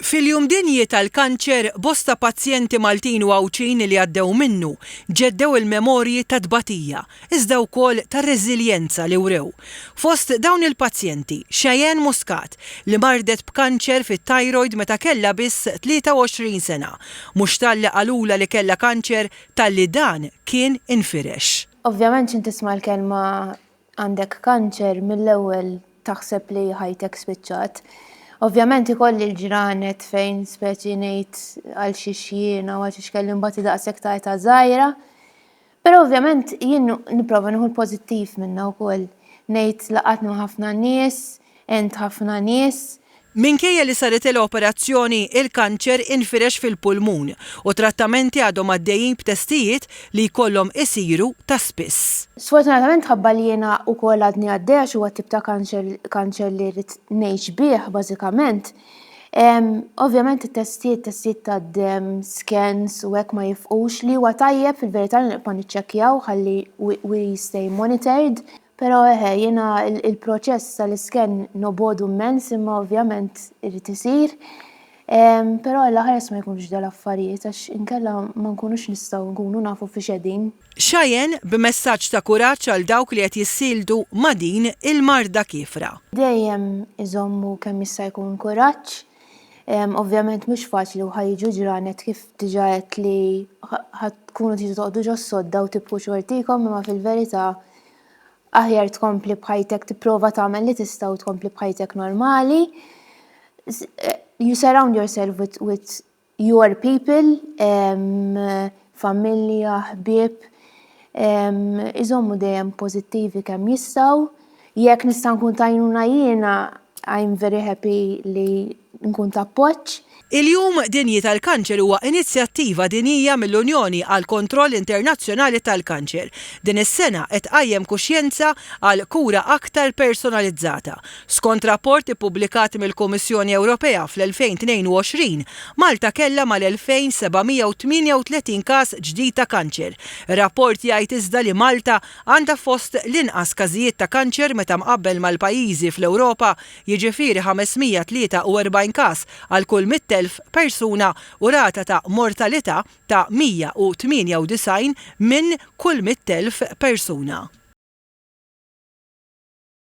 Fil-Jum Dinji tal-Kanċer, bosta pazjenti Maltin u Għawdxin li għaddew minnu ġeddew il-memorji ta' tbatija, iżda wkoll ta' reżiljenza li wrew. Fost dawn il-pazjenti, Cheyenne Muscat, li mardet b'kanċer fit-thyroid meta kellha biss 23 sena. Mhux talli qalulha li kellha kanċer, talli dan kien infirex. Ovvjament x'int tisma' l-kelma għandek kanċer mill-ewwel taħseb li ħajtek spiċċat. Ovvjament ikolli l-ġranet fejn speċi ngħid għal xiex jiena u għal xiex kelli mbagħad daqshekk ta' età żgħira. Però ovvjament jien nipprova nieħu l-pożittiv minnha wkoll. Ngħid laqatni ma' ħafna nies, għent ħafna nies. Minkejja li saritilha operazzjoni, il-kanċer infirex fil-pulmun u trattamenti għadhom għaddejjin b'testijiet li jkollhom isiru ta' spiss. Sfortunatament ħabba li jiena wkoll għadni għaddej għax huwa tip ta' kanċer li rrid ngħix bih bażikament, ovvjament it-testijiet, testijiet tad-demm, scans u hekk ma jifqux li huwa tajjeb fil-verità li nibqa' niċċekkjaw ħalli we stay monitored. Però eħe, jiena il-proċess tal-iscan nobogħdu immens imma ovvjament irid isir. Però Alla ħares ma jkunx dal-affarijiet għax inkella ma nkunux nistgħu nkunu nafu fiex qegħdin. Cheyenne b'messaġġ ta' kuraġġ għal dawk li qed jissieldu ma' din il-marda kiefra. Dejjem iżommu kemm jista' jkun kuraġġ. Ovvjament mhux faċli u ħa jiġu ġranet kif diġà għedt li ħa tkunu tridu toqgħodu ġos-sodda u tibku xortikom imma fil-verità aħjar tkompli b'ħajtek tipprova tagħmel li tista' u tkompli b'ħajtek normali. You surround yourself with, with your people, familja, ħbieb, iżommu dejjem pożittivi kemm jistgħu. Jekk nista' nkun t'għajnuna jiena, I'm very happy li nkun t'appoġġ. Il-Jum Dinji tal-Kanċer huwa inizjattiva dinjija mill-Unjoni għall-Kontroll Internazzjonali tal-Kanċer. Din is-sena qed tqajjem kuxjenza għal kura aktar personalizzata. Skont rapport ippubblikat mill-Kummissjoni Ewropea fl-2022, Malta kellha mal-2,738 każ ġdid ta' kanċer. Ir-rapport jgħid iżda li Malta għandha fost l-inqas każijiet ta' kanċer meta mqabbel mal-pajjiżi fl-Ewropa, jiġifieri 543 każ għal kull 100,000 persuna u rata ta' mortalità ta' 198 minn kull 100,000 persuna.